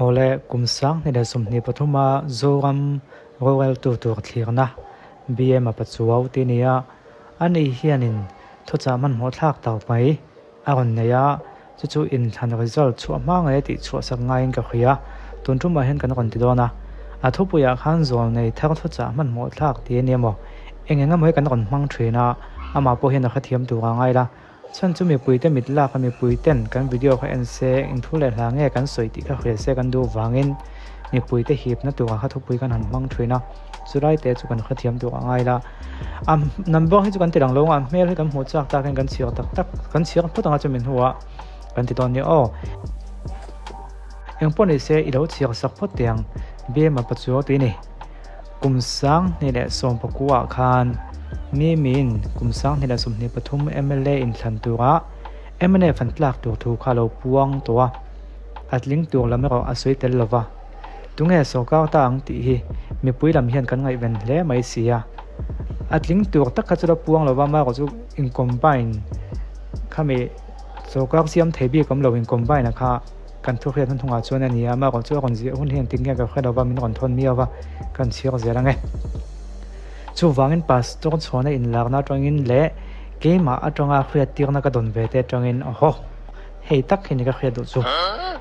Awle, kum 2023 a Zoram roreltu tur thlirna BM a pachuau tih a ni a, ani hianin thuchah hmanhmawh thlak tak mai a rawn nei a, chu chu inthlan result chhuah hma ngei a tih chhuahsak ngaiin ka hria, tun tumah hian kan rawn ti dawn a, a thupuiah khan zawl nei thar thuchah hmanhmawh thlak tih a ni emaw, eng eng emaw hi kan rawn hmang thin a, amah pawh hian a hrethiam tur a ngai la. Chhan chu mipuite mit lak a mipui ten kan video kha en se, eng thu leh hla nge kan sawi tih kha hria se kan duh vangin mipuite hipna turah kha thupui kan han hmang thin a, chulai te chu kan hrethiam tur a ngai la. A number hi chu kan ti lang lo ang a, hmel hi kan hmuh chak tak hian kan chhiar tak tak, kan chhiar phawt ang a chumi hnuah kan ti dawn nia aw. Eng pawh ni se i lo chhiar sak phawt teh ang, Bma Pachuau tih a ni. Kum 2019 ah khan Mimiin kum 2023 mla inthlan turah mnf an tlak tur thu kha a lo puang tawh a, a tling tur lam erawh a sawi tel lova. Tunge sorkar ta ang tih hi mipui lam hian kan ngaihven hle mai si a. A tling tur tak kha chu la puang lova, amaherawh chu in combine khami sorkar siam thei bik awm lo in combine a kha. Kan thu hriat hmanhungah chuan a ni a, amaherawh chu a rawn ziah hun hi engtin nge ka hre lova min rawn thawn miau va, kan chhiar zel ang e. Chuvangin Pastor chhuahna inlarna atangin leh keimah atanga hriat tirna ka dawn ve te atangin awhaw, hei tak hi ni ka hriat duh chu.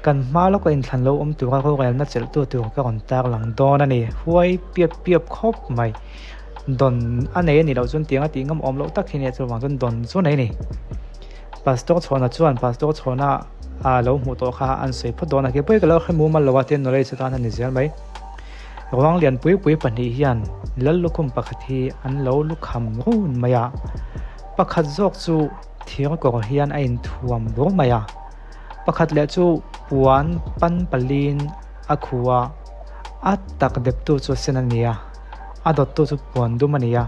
Kan hma lawka inthlan lo awm tura rorelna chelhtu tur ka rawn tarlang dawn a ni. Huai piap piap khawp mai. Dawn a nei a nih loh chuan tiang a tih ngam awm loh tak hi nia, chuvang chuan dawn chu a nei a ni. Pastor chhuahna chuan Pastor chhuahna a lo hmuh tawh kha an sawi phawt dawn a, keipawh hi ka lo hre mumal lo a tin knowledge atan a ni zel mai. Ruang lian pui pui pahnih hian lal lukhum pakhat hi an lo lukham run mai a, pakhat zawk chu thir kawr hian a inthuam bur mai a, pakhat leh chu puan pan paliin a khuh a, a tak deptu chu a sen a ni a, a dawttu chu puan dum a ni a,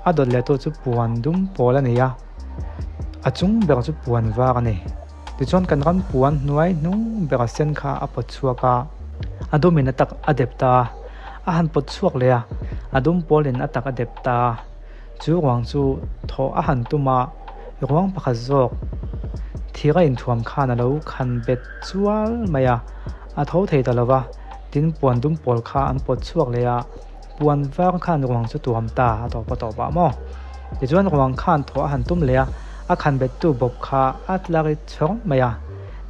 a dawt lehtu chu puan dum pawl a ni a. A chung ber chu puan var a ni. Tichuan kan ram puan hnuai hnung bera sen kha a pawt chhuak a, a dumin a tak a dep ta a, a han pawt chhuak leh a, a dum pawlin a tak a dep ta a. Chu ruang chu thawh a han tum a, ruang pakhat zawk thir a inthuam khan a lo khan bet chual mai a, a tho thei ta lo va, tin puan dum pawl kha an pawt chhuak leh a. Puan var khan ruang chu tuam ta a tawp a tawp ah maw? Tichuan ruang khan thaw a han tum leh a, a khan bettu bawp kha a tlak i chhawng mai a.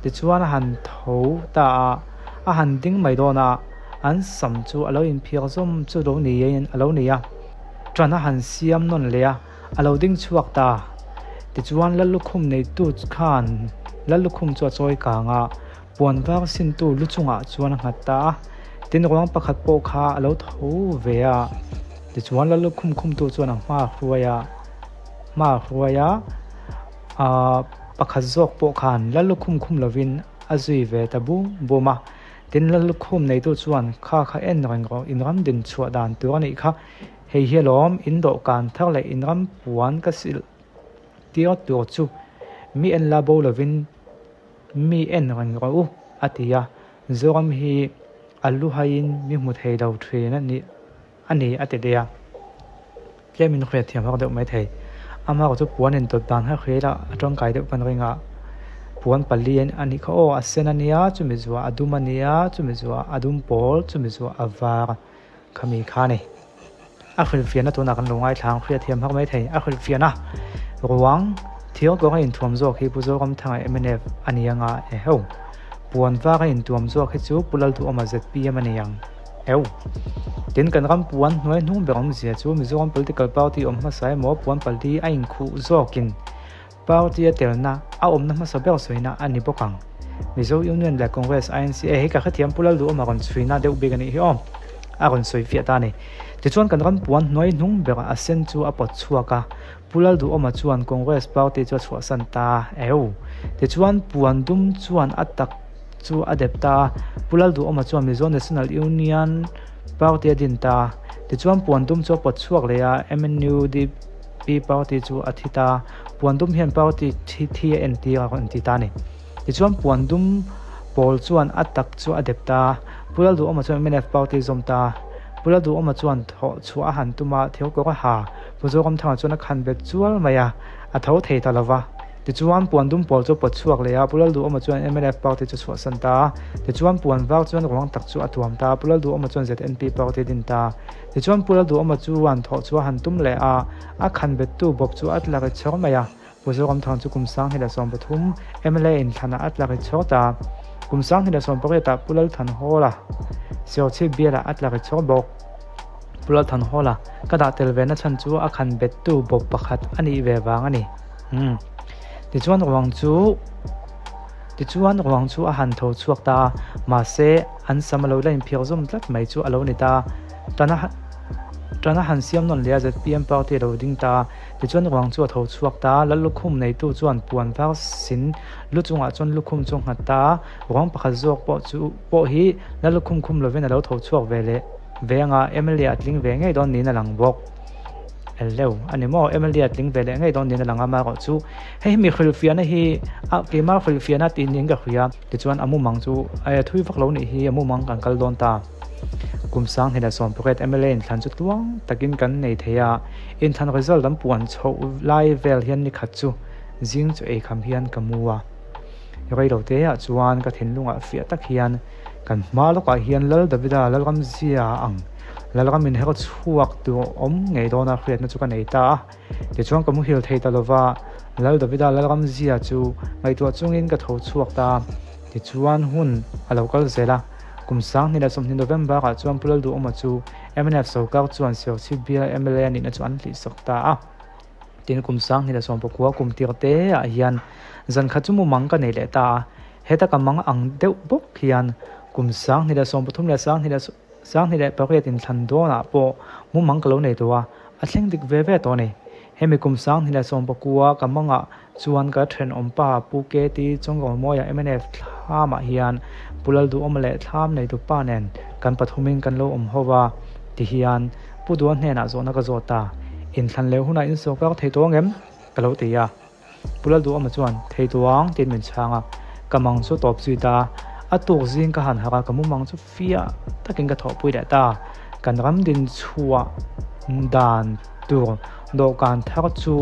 Tichuan a han tho ta a, a han ding mai dawn a, an sam chu a lo inphiar zawm chu lo niin a lo ni a. Ṭan a han siam nawn leh a, a lo ding chhuak ta. Tichuan Lallukhum neitu khan Lallukhum chu a chawi kang a, Puan var sintu lu chungah chuan a nghat ta a, tin ruang pakhat pawh kha a lo tho ve a. Tichuan Lal lukhum khumtu chuan a hma a hruai a, hma a hruai a, aah pakhat zawk pawh khan Lal lukhum khum lovin a zui ve ta bum bum a. Tin Lal lukhum neitu chuan kha kha en reng rawh, in ram din chhuah dan tur a nih kha, hei hi alawm in dawhkan thar leh in ram puan ka silh tir tur chu mi en la bo lovin, Mi en reng rawh u, a ti a. Zoram hi a lu haiin mi hmu thei lo thin a ni a ni, a ti leh a. Tlemin hriat thiam hawk deuh mai thei. Amah chu puan intawt dan kha hria ila a tangkai deuh kan ring a. Puan pali a nih kha aw, a sen a nia, chumi zuah a dum a nia, chumi zuah a dum pawl, chumi zuah a var khami kha a ni. A hrilhfiahna tunah kan lo ngaithla ang, hriat thiam hak mai thei. A hrilhfiahna ruang thir kawng a inthuam zawk hi Pu Zoramthanga mnf a ni ang a, eheu. Puan var a intuam zawk hi chu Pu Lalduhawma zpm a ni ang, heu. Tin, kan ram puan hnuai hnung ber awmzia chu Mizoram Political Party awm hmasa emaw puan pali a inkhuh zawkin Party a telna a awmna hmasa ber sawina a ni bawk ang. Mizo Union leh Congress INC hei ka hrethiam Pu Lalduhawma rawn chhuina deuh bik a nih hi aw. A rawn sawi fiah ta a ni. Tichuan kan ram puan hnuai hnung berah a sen chu a pawt chhuak a, Pu Lalduhawma chuan Congress party chu a chhuahsan ta eu. Tichuan puan dum chuan a tak chu a dep ta a, Pu Lalduhawma chuan Mizo National Union party a din ta a. Tichuan puan dum chu a pawt chhuak leh a, MNUDP Pi party chu a thi ta, puan dum hian party thi thi a entir a rawn ti ta a ni. Tichuan puan dum pawl chuan a tak chu a dep ta, Pu Lalduhawma chuan mnf party zawm ta. Pu Lalduhawma chuan thawh chhuah a han tum a, thil kawr a ha, Pu Zoramthanga chuan a khan bet chual mai a, a tho thei ta lo va. Tichuan, puan dum pawl chu a pawt chhuak leh a, Pu Lalduhawma chuan mnf party chu chhuahsan ta a. Tichuan, puan var chuan ruang tak chu a tuam ta a, Pu Lalduhawma chuan ZNP party a din ta. Tichuan, Pu Lalduhawma chuan thawh chu a han tum leh a, a khan bettu bawp chu a tla ri chhawr mai a. Pu Zoramthang chu kum 2013 mla inthlanah a tla ri chhawr ta. Kum 2018 ah Pu Lalthanhawla Serchhip bialah a tla ri chhawr bawk. Pu Lalthanhawla ka dah tel ve na chhan chu a khan bettu bawp pakhat a nih ve vang a ni. Umm. Tichuan ruang chu Tichuan ruang chu a han tho chhuak ta a, mahse an sam a lo la inphiar zawm tlat mai chu a lo ni ta. Tana Tana han siam nawn leh a zpm party a lo ding ta a, tichuan ruang chu a tho chhuak ta a, Lallukhum neitu chuan puan var sin lu chungah chuan lukhum chu a nghat ta a, ruang pakhat zawk pawh chu pawh hi Lallukhum khum lovin a lo tho chhuak ve leh ve anga mla a tling ve ngei dawn niin a lang bawk. Hello, a ni maw? Mla a tling ve leh ngei dawn niin a lang a, amaherawh chu hei hi mi hrilhfiahna hi a keimah hrilhfiahna tih niin ka hria, tichuan a mumang chu a thui vak lo nih hi a mumang kan kal dawn ta. Kum 2018 mla inthlan chu tluang takin kan nei thei a, inthlan result an puan chhoh lai vel hian ni khat chu zing chu eikham hian ka mu a. Reilote ah chuan ka thinlungah fiah tak hian kan hma lawkah hian Lal Davida Lalramzia ang Lalram in her chhuak tur awm ngei dawna hriatna chu ka nei ta a. Tichuan ka muhil thei ta lova, Lal Davida Lalramzia chu ngaihtuah chungin ka tho chhuak ta a. Tichuan hun a lo kal zel a, kum 2020 November ah chuan Pu Lalduhawma chu mnf sorkar chuan Serchhip bial mla nihna chu an hlihsak ta a. Tin, kum 2019 kum tir te ah hian zan khat chu mumang ka nei leh ta a, heta ka mang ang deuh bawk hian kum 2013 leh 2018 inthlan dawnah pawh mumang ka lo nei tawh a, a thleng dik ve ve tawh a ni. Hemi kum 2019 ka mangah chuan ka thenawmpa Pu KT Chawngawmawia mnf thlamah hian Pu Lalduhawma leh thlam neitupa nen kan pathumin kan lo awm ho va tihian Pu Dua hnenah zawhna ka zawt a, Inthlan leh hunah in sawrkar thei tawh angem? ka lo ti a. Pu Lalduhawma chuan, Thei tawh ang, tiin min chhang a. Ka mang chu tawp zui ta. A tuk zing ka han harh a, ka mumang chu fiah takin ka thawhpui leh ta. Kan ram din chhuah dan tur dawhkan thar chu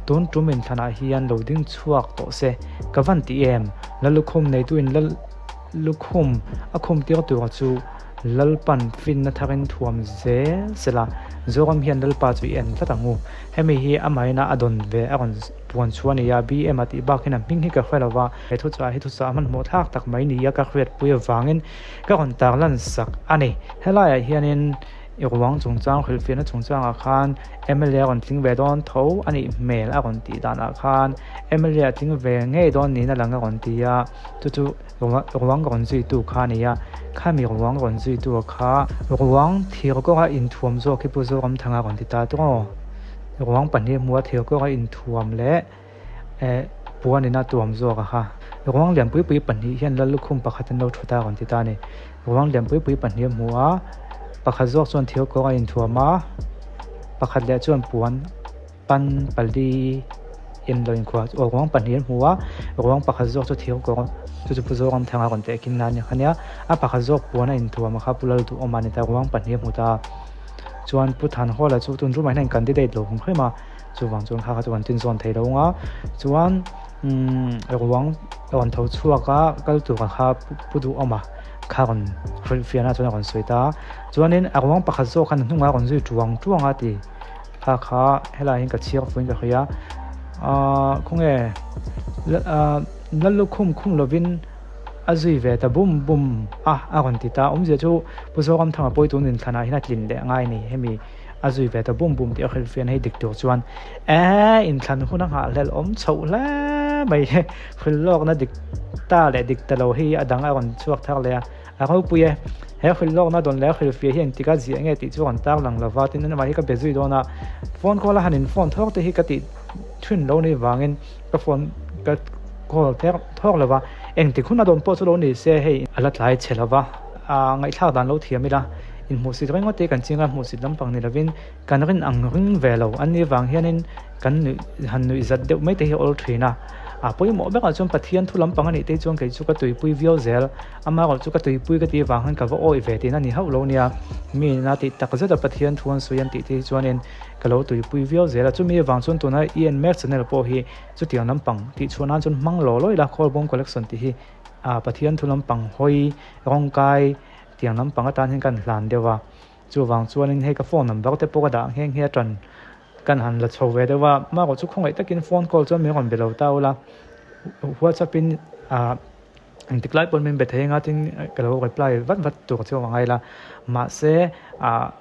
tun tum inthlanah hian lo ding chhuak tawh se ka van ti em? Lallukhum neituin Lallukhum a khum tir tura chu Lalpan finna tharin thuam zel sela, Zoram hian Lalpa chu i en tlat ang u. Hemi hi amahin a dawn ve a rawn puan chhuah a ni a, BM a tih bak hian a hming hi ka hre lo va, he thuchah hi thuchah hmanhmawh thlak tak mai nia ka hriatpui avangin ka rawn tarlan sak a ni. Helaiah hianin i ruang chungchang hrilhfiahna chungchangah khan mla a rawn tling ve dawn tho a nih hmel a rawn tih danah khan mla a tling ve ngei dawn niin a lang a rawn ti a, chu chu Ruang rawn zuitu kha a ni a, khami ruang rawn zuitu kha ruang thir kawra inthuam zawk hi Pu Zoramthanga rawn ti ta tawh. Ruang pahnih hmua thir kawra inthuam leh eh puan ina tuam zawk a kha. Ruang lianpui pui pahnih hian lal lukhum pakhat an lo thut a rawn ti ta a ni. Ruang lianpui pui pahnih a hmu a, pakhat zawk chuan thir kawra inthuam a, pakhat leh chuan puan. Pan pali in lo inkhua aw ruang pahnih an hmu a, ruang pakhat zawk chu thir kawr chu chu Pu Zoramthanga rawn teh kin nan a nia, a pakhat zawk puan a inthuam a kha Pu Lalduhawma a ni ta, ruang pahnih a hmu ta. Chuan Pu Thanhawla chu tun tumah hian a in candidate lo hum hrim a, chuvang chuan kha kha chu kan tin zawn thei lo ang a, chuan umm ruang rawn tho chhuak a kal tur kha Pu Duhawma kha rawn hrilhfiahna chuan a rawn sawi ta a, chuanin a ruang pakhat zawk khan a hnungah a rawn zui tuang tuang a ti. Kha kha helai hian ka chhiar fuin ka hria aaa khawnge aaa Lallukhum khum lovin a zui ve ta bum bum a a rawn ti ta awmzia chu Pu Zoramthanga pawi tun inthlanah hian a tlin leh ngai a ni hemi a zui ve ta bum bum tih a hrilhfiah na hi dik tur chuan eee inthlan hun a nghahhlelh awm chhoh hle mai hrilh lawkna dik ta leh dik ta lo hi a dang a rawn chhuak thar leh a. A ropui e. He hrilhlawkna dawn leh hrilhfiah hi engtik a ziah nge tih chu rawn tar lang lova, tin amah hi ka be zui dawn a, phone call a han in phone thawk te hi ka tih thin lo ni vangin ka phone ka call thawk lova, engtik hun a dawn pawh chu lo ni se hei a la tlai chhe lova, a ngaihthlak dan lo thiam ila, inhmuhsit ringawt te kan ching a, hmuhsit lampang ni lovin kan rin ang ring ve lo an nih vang hianin kan nuih han nuih zat deuh mai te hi a awl thin a. A pawimawh berah chuan Pathian thu lampang a nih te chuan kei chu ka tuipui viau zel. Amaherawh chu ka tuipui ka tih vang khan ka va awih ve tihna a ni hauh lo nia. Mi ina tih tak zeta Pathian thu an sawi an tih te hi chuanin ka lo tuipui viau zel a. Chumi avang chuan tuna EN Mek channel pawh hi chutiang lampang tih chhuah nan chuan hmang law law ila Khawlbawm Collection tih hi Pathian thu lampang hawi rawngkai tiang lampang atan hian ka han hlan deuh a. Chuvang chuanin hei ka phone number te pawh ka dah nghe nghe atan kan han la chho ve deuh a, marawh chu khawngaih takin phone call chuan min rawn be lo ta ula, whatsapp in ah engtik lai pawn min be thei anga tin ka lo reply vat vat tur chu a ngai la, mahse ah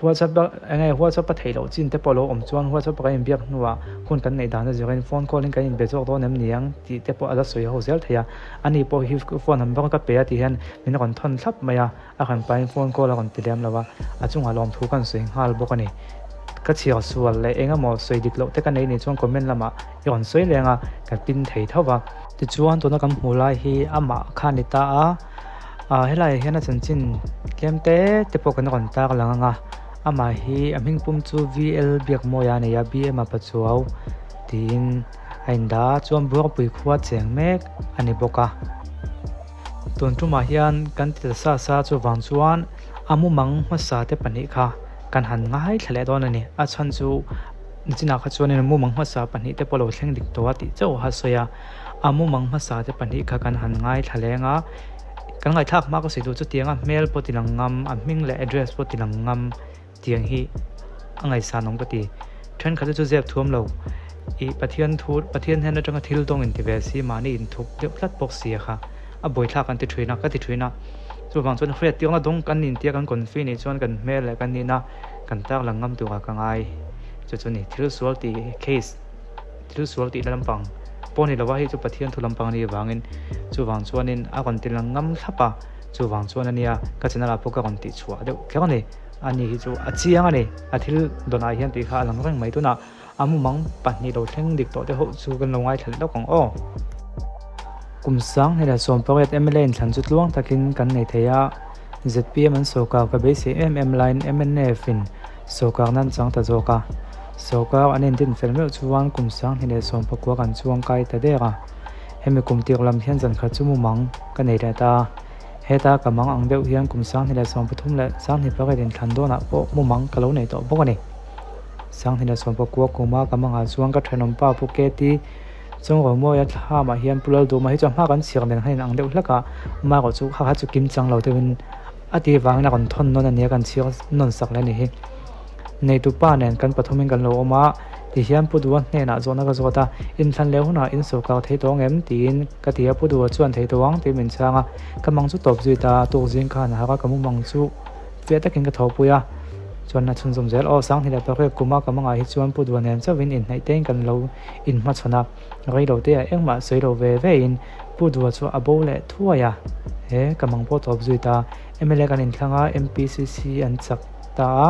whatsapp a eng nge whatsapp a theih loh chin te pawh a lo awm chuan whatsapp a kan inbiak hnuah hun kan neih dan a zirin phone call in kan inbe zawk dawn em ni ang tih te pawh a la sawi ho zel thei a, ani pawh hi phone number ka pe a tih hian min rawn thawn thlap mai a. A rawn pahin phone call a rawn ti lem lo a, a chungah lawmthu kan sawi nghal bawk a ni. Ka chhiar sual leh eng emaw sawi dik loh te ka nei nih chuan comment lamah i rawn sawi leng a, ka pin thei tho va. Tichuan tuna kan hmuh lai hi amah kha a ni ta a, ah helaiah hian a chanchin tlem te te pawh kan rawn tar lang ang a, amah hi a hming pum chu VL Biakmawia a nei a, BM a Pachuau tiin a indah a, chuan Buarpui khua cheng mek a ni bawk a. Tun tumah hian kan ti ta sa sa chuvang chuan a mumang hmasa te pahnih kha kan han ngaithla leh dawn a ni. A chhan chu nichinah kha chuanin a mumang hmasa pahnih te pawh lo thleng dik tawh a tih chauh a sawi a. A mumang hmasa te pahnih kha kan han ngaithla leng a, kan ngaihthlak hma ka sawi duh chutiang a hmel pawh ti lang ngam, a hming leh address pawh ti lang ngam tiang hi a ngaihsan awm ka ti. Thenkhat te chu zep thuam lo ih Pathian thu Pathian hnen atanga thil dawng in ti ve si mahni inthup deuh tlat bawk si a kha a buaithlak an ti thin a ka ti thin a. Chuvang chuan hriat tirna dawng kan intia kan confi nih chuan kan hmel leh kan nihna kan tarlang ngam turah ka ngai. Chu chu ni thil sual tih case thil sual tihna lampang pawh ni lova hei chu Pathian thu lampang a nih avangin chuvang chuanin a rawn ti lang ngam thlap a chuvang chuan a nia ka channel ah pawh ka rawn tih chhuah deuh kher a ni. Ani hi chu a chiang a ni. A thil dawnah hian tih kha a lang reng mai. Tunah a mumang pahnih lo thleng dik tawh te ho chu kan lo ngaithla leh lawk ang aw. Kum 2018 mla inthlan chu tluang takin kan nei thei a, zpm an sawrkar ka beisei em em laiin mnf in sawrkar nan chang ta zawk a. Sawrkar an indin fel meuh chuan kum 2019 kan chuang kai ta der a. Hemi kum tir lam hian zan khat chu mumang ka nei leh ta a. Heta ka mang ang deuh hian kum 2013 leh 2008 inthlan dawnah pawh mumang ka lo nei tawh bawk a ni. 2019 kuma ka mangah chuan ka thenawmpa Pu Keti Chawngrawmawia thlamah hian Pu Lalduma hi chu a hma kan chhiar nen khan inang deuh hlek a, amaherawh chu kha kha chu kim chang lo deuhin a tih vangin a rawn thawn nawn a nia kan chhiar nawn sak leh a ni hi. Neitupa nen kan pathumin kan lo awm a, tihian Pu Dua hnenah zawhna ka zawt a, Inthlan leh hunah in sawrkar thei tawh ang em? tiin ka ti a, Pu Dua chuan thei tawh ang tiin min chhang a, ka mang chu tawp zui ta, tuk zing khan a harh a, ka mumang chu fiah takin ka thawhpui a, chuan a chhunzawm zel, Aw 2008 kuma ka mangah hi chuan Pu Dua nen chauhin inhnaih tein kan lo inhmachhawn a, reilo te ah engmah sawi lo ve ve in Pu Dua chu a bo leh thuai a, he ka mang pawh tawp zui ta, mla kan inthlang a, MPCC an chak. ta a,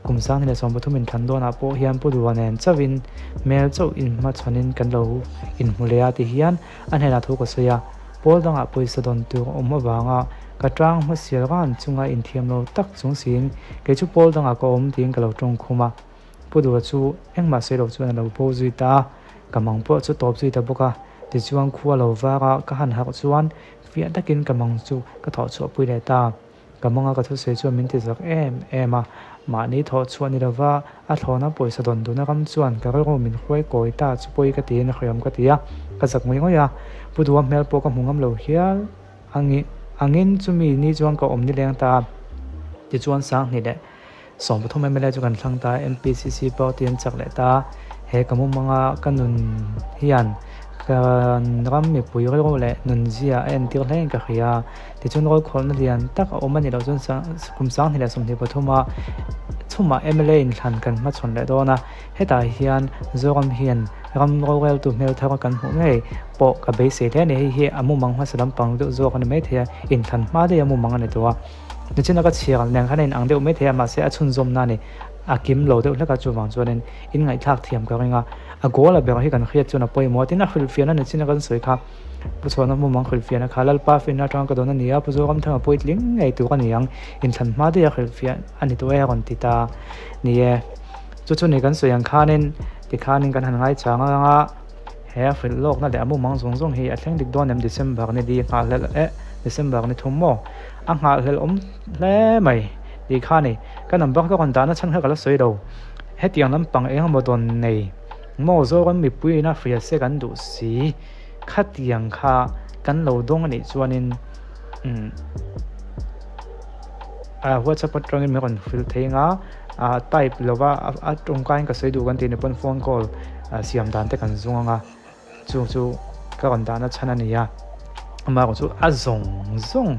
kum 2013 inthlan dawnah pawh hian Pu Dua nen chauhin hmel chauh inhmachhawnin kan lo inhmu leh a ti hian a hnenah thu ka sawi a, pawl dangah pawisa dawn tur a awm avanga ka tang hmasial ran chunga inthiam lo tak chung siin kei chu pawl dangah ka awm tiin ka lo tawng khum a, Pu Dua chu engmah sawi lo chuan a lo bo zui ta a, ka mang pawh chu tawp zui ta bawk a, tichuan khua lo vara ka han harh chuan fiah takin ka mang chu ka thawh chhuahpui leh ta. Ka manga ka thusawi chuan min ti zak em em a, mahni thawh chhuah ni lova a thlawna pawisa dawn duna ram chuan ka rilru min hruai kawi ta chu pawi ka tiin a hriam ka ti a, ka zak ngawih ngawih a, Pu Dua hmel pawh ka hmu ngam lo hial angin chumi ni chuan ka awm nileng ta a, tichuan 2013 mla chu kan thlang ta a, MPCC party an chak leh ta a, he ka mumanga ka nun hian kan ram mipui rilru leh nunzia a entir hle in ka hria a, tichuan rawlkhawlhna lian tak a awm a nih loh chuan kum 2023 a chhumah mla inthlan kan hmachhawn leh dawn a, hetah hian Zoram hian ram roreltu hmel thar kan hmuh ngei pawh ka beisei hle a ni, hei hi a mumang hmasa lampang deuh zawk a ni maithei a, inthlan hma daih a mumang a ni tawh a. Nichina ka chhiar nen khan a inang deuh mai thei a, mahse a chhunzawmna a ni. A kim lo deuh hlek a, chuvang chuanin in ngaihthlak thiam ka ring a. A goal a ber hi kan hriat chuan a pawimawh a, tin a hrilhfiahna nichina kan sawi kha Pu Chhuana mumang hrilhfiahna kha Lalpa finna atanga ka dawn a ni a, Pu Zoramthanga puitling ngei tur a ni ang, inthlan hma daih a hrilhfiah a ni tawh e a rawn ti ta. Ni e, chu chu ni kan sawi ang khanin tikhanin kan han ngaichang ang a. He a hrilh lawkna leh a mumang zawng zawng hi a thleng dik dawn em December ni li nghahhlelh eh December ni thum maw? A nghahhlelh awm hle mai tih kha a ni. Ka number ka rawn dahna chhan kha ka la sawi lo. Hetiang lampang eng emaw dawn nei maw Zoram mipui ina hria se kan duh si. Khatiang kha kan lo dawng a nih chuanin umm WhatsApp atangin min rawn hrilh thei anga ah type lova a tawngkaiin ka sawi duh kan tih ni pawn phone call siam dan te kan zung anga chu chu ka rawn dahna chhan a ni a amaherawhchu chu a zawng zawng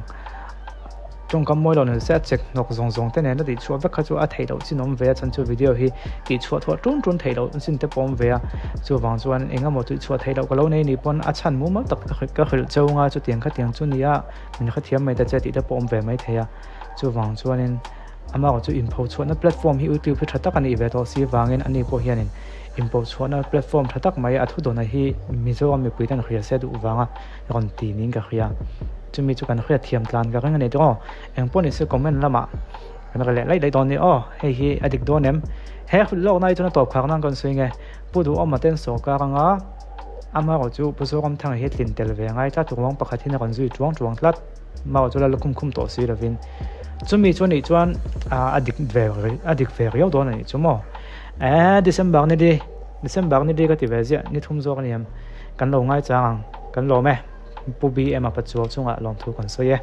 tawngkam mawi lo ni se a chek hnawk zawng zawng te nen a tih chhuah vek kha chu a theih loh chin awm ve a chhan chu video hi tih chhuah thuah tun tun theih loh chin te pawh awm ve a chuvang chuan eng emaw tih chhuah theih loh ka lo nei ni pawn a chhan mumal tak ka hrilh cheu anga chutiang khatiang chu nia min hrethiam mai ta che tih te pawh awm ve mai thei a chuvang chuanin amaherawh chu inpho chhuahna platform hi youtube hi tha tak a nih ve tawh si vangin ani pawh hianin inpho chhuahna platform tha tak mai a thudawn hi Mizoram mipui ten hria se duh vanga rawn ti niin ka hria chumi chu kan hriat thiam tlan ka ring a ni tawh aw engpawh ni se comment lamah kan ra leh laih laih dawn ni aw hei hi a dik dawn em he lawkna hi chuan a tawp khar nan kan sawi nge Pu Duhawma ten sawrkar anga amaherawh chu Pu Zoramthanga hi a tlin tel ve ngai tlat ruang pakhat hian a rawn zui tuang tuang tlat amaherawh chu la lukhum khum tawh si lovin chumi chu anih chuan a dik ve a dik ve riau dawn a nih chu maw eh December ni li December ni li ka ti ve ziah ni thum zawk a ni em. Kan lo ngaichang ang, kan lawm e. Pu BM-a Pachuau chungah lawmthu kan sawi e.